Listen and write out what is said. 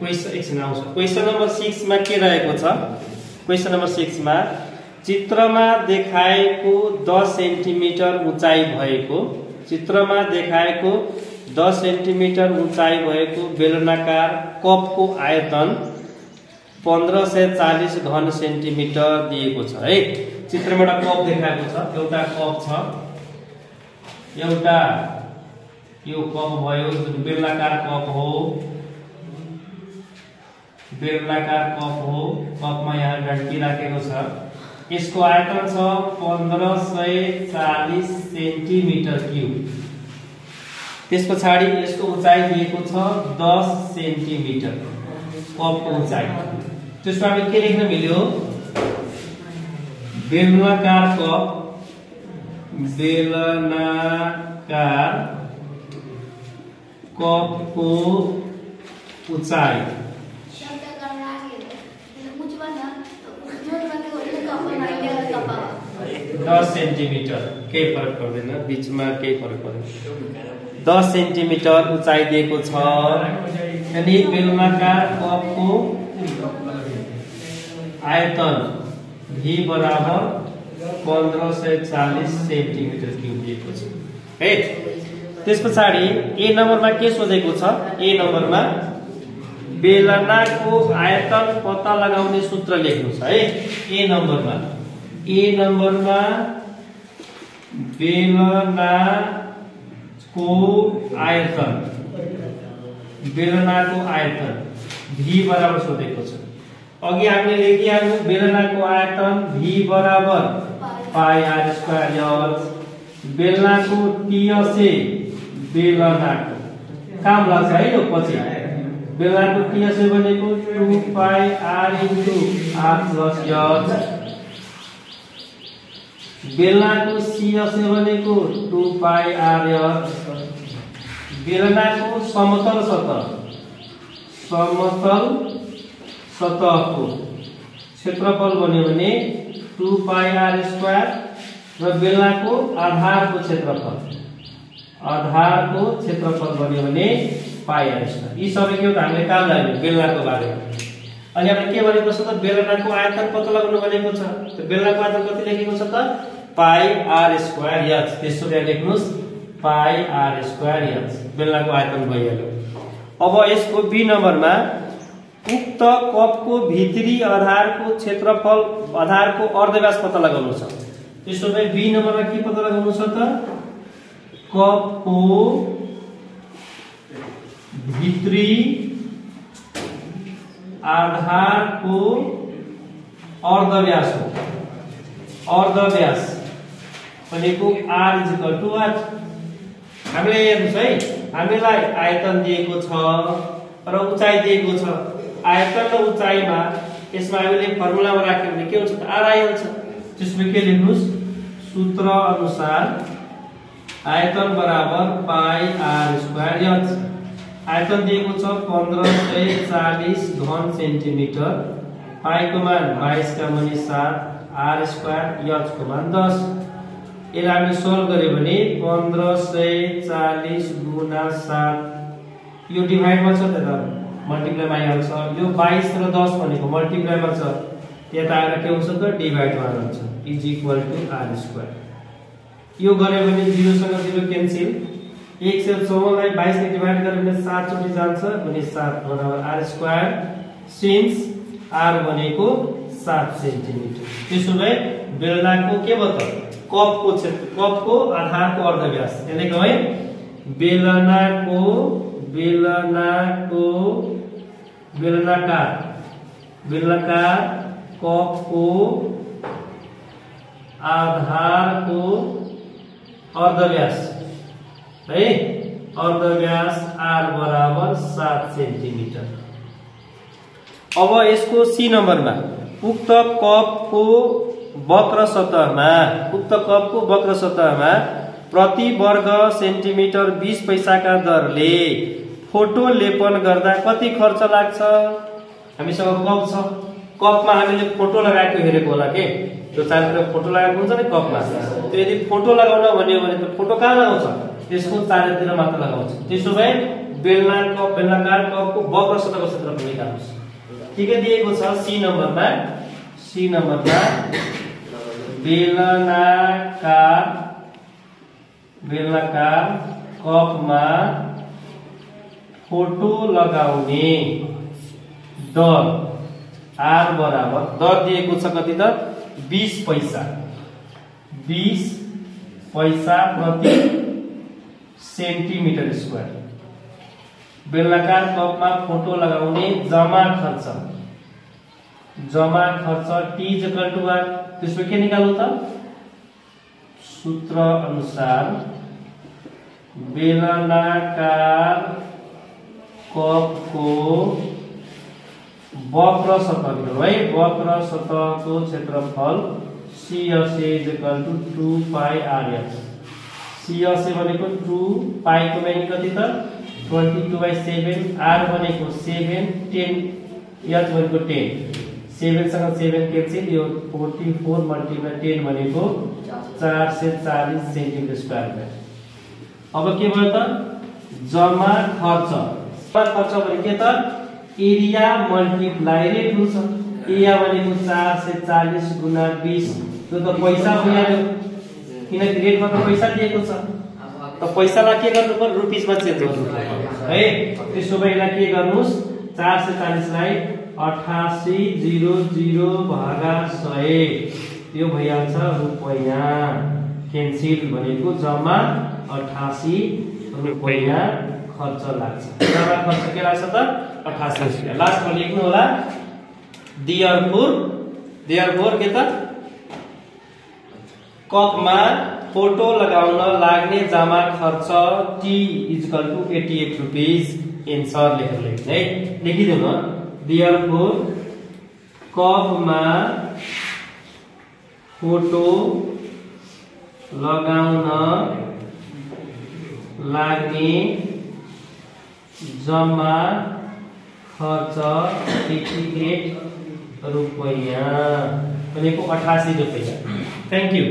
Question एकछिन आउँछ। Question number 6 मा के रहेको छ? क्वेशन नम्बर 6 मा चित्रमा देखाएको 10 सेन्टिमिटर उचाइ भएको चित्रमा देखाएको 10 सेन्टिमिटर उचाइ भएको बेलनाकार कपको आयतन 1540 घन सेन्टिमिटर दिएको छ है। चित्रमा एउटा कप देखाएको छ, एउटा कप छ, एउटा यो कप भयो जुन बेलनाकार कप हो, बेलनाकार कप हो। कपमा यहाँ डन्टी राखेको छ, यसको आयतन छ 1540 सेन्टिमिटर क्यूब। त्यसपछि यसको उचाइ दिएको छ 10 सेन्टिमिटर कपको उचाइ। त्यसमा हामीले के लेख्न मिल्यो? बेलनाकार कप, बेलनाकार कपको उचाइ 10 सेन्टिमिटर। केही फरक पर्दैन, बीचमा केही फरक पर्दैन। 10 सेन्टिमिटर उचाइ दिएको छ। यानी बेलनाकार कपको आयतन V बराबर 1540 सेन्टिमिटर क्यूब दिएको छ है। त्यसपछि ए नम्बरमा के सोधेको छ? ए नम्बरमा बेलनाको आयतन पत्ता लगाउने सूत्र लेख्नु छ है। ए नम्बरमा बेलनाको आयतन V बराबर सोधेको छ। अघि हामीले लेखिहाल्नु बेलनाको आयतन V बराबर पाई r स्क्वायर h। बेलनाको TSA बेलनाको काम लाग्छ है यो पछि। बेलनाको TSA भनेको 2 पाई r into r plus h। बेलनाको CSA भनेको 2 पाई r h। बेलनाको समतल सतहको क्षेत्रफल बन्यो भने 2 पाई r स्क्वायर र बेलनाको आधारको क्षेत्रफल बन्यो भने पाई r स्क्वायर। यी सबै के हो त हामीले काम लाग्यो बेलनाको बारेमा। अनि हामीले के भनेको छ त? बेलनाको आयतन पत्ता लगाउनु भनेको छ। त बेलनाको आयतन कति लेखेको छ त? पाई r स्क्वायर h। त्यसो लेख्नुस् पाई r स्क्वायर h। बेलनाको आयतन भइहाल्यो। अब यसको बी नम्बरमा उक्त कपको भित्री आधारको क्षेत्रफल आधारको अर्धव्यास पत्ता लगाउनु छ। त्यसो भए बी नम्बरमा के पत्ता लगाउनु छ त? कपको भित्री आधारको अर्धव्यास हो। अर्धव्यास भनेको r = h। हामीले हेर्नुस् है, हामीलाई आयतन दिएको छ र उचाइ दिएको छ। आयतन र उचाइमा यसमा हामीले फर्मुलामा राख्यौं भने के हुन्छ त? r आइहाल्छ। त्यसमा के लेख्नुस्? सूत्र अनुसार आयतन बराबर पाई r स्क्वायर h। आयतन दिएको छ 1540 घन सेन्टिमिटर। पाई को मान 22 का मुनि 7, r स्क्वायर h को मान 10। यसलाई हामीले सोल्भ गर्यो भने 1540 गुणा 7 यो डिभाइडमा छ त मल्टिप्लाइमा आइहाल्छ। यो 22 र 10 भनेको मल्टिप्लाइमा छ, यता आएर के हुन्छ त? डिभाइडमा आउँछ = r स्क्वायर। यो गर्यो भने 0 सँग 0 क्यान्सल। 114 लाई 22 ले डिभाइड गर्यो भने 7 चोटी जान्छ भने 7 बराबर r स्क्वायर सिन्स r भनेको 7 सेन्टिमिटर। त्यसो भए बेलनाको के भयो त? कपको आधारको अर्धव्यास। यसले के है? बेलनाकार कपको आधारको अर्धव्यास है। अर्धव्यास r बराबर 7 सेन्टिमिटर। अब यसको सी नम्बरमा उक्त कपको वक्र सतहमा प्रति वर्ग सेन्टिमिटर 20 पैसाका दरले फोटो लेपन गर्दा कति खर्च लाग्छ? हामीसँग कप छ, कपमा हामीले फोटो लगाएको हेरेको होला के? त्यो चारतिर फोटो लगाएको हुन्छ नि कपमा। त्यो यदि फोटो लगाउन भन्यो भने त फोटो कहाँ लगाउँछ? त्यसको चारतिर मात्र लगाउँछ। त्यसो भए बेलनाकार कपको वक्र सतहको क्षेत्रफल निकाल्नुस्। के दिएको छ? सी नम्बरमा बेलनाकार कपमा फोटो लगाउने दर आर बराबर दर दिएको छ कति त 20 पैसा प्रति सेन्टिमिटर स्क्वायर। बेलनाकार कपमा फोटो लगाउने जमा खर्च T = त्यसको के निकाल्नु त? सूत्र अनुसार बेलनाकार कपको वक्र सतह है, वक्र सतहको क्षेत्रफल CSA = 2πRS। CSA भनेको 2 पाई को भ्यालु कति त 22/7, R भनेको 7, 10 H भनेको 10, 7 सँग 7 क्यान्सल, यो 44 × 10 भनेको 440 सेन्टिमिटर स्क्वायर भयो। अब के भयो त? जम्मा खर्च भनेको के त? एरिया मल्टिप्लाई रेट हुन्छ। एरिया भनेको 440 × 20, त्यो त पैसा भइहाल्यो किनकि रेटमा त पैसा दिएको छ। त पैसालाई के गर्नु पर्यो? रुपीसमा चेन्ज गर्नु पर्यो है। त्यसो भए यसलाई के गर्नुस्? 440 लाई 8800/100 यो भइहाल्छ रुपैयाँ। क्यान्सिल भनेको जम्मा 88 रुपैयाँ खर्च लाग्छ। जम्मा खर्च के लाग्छ त? 88 रुपैयाँ। लास्टमा लेख्नु होला देयरफोर के त? कपमा फोटो लगाउन लाग्ने जम्मा खर्च T = 88 रुपैयाँ एन्सर लेख्नु है। लेखिदिनु न। देयरफोर कपमा फोटो लगाउन लाग्ने जम्मा खर्च 88 रुपैयाँ भनेको 88 रुपैयाँ। Thank you.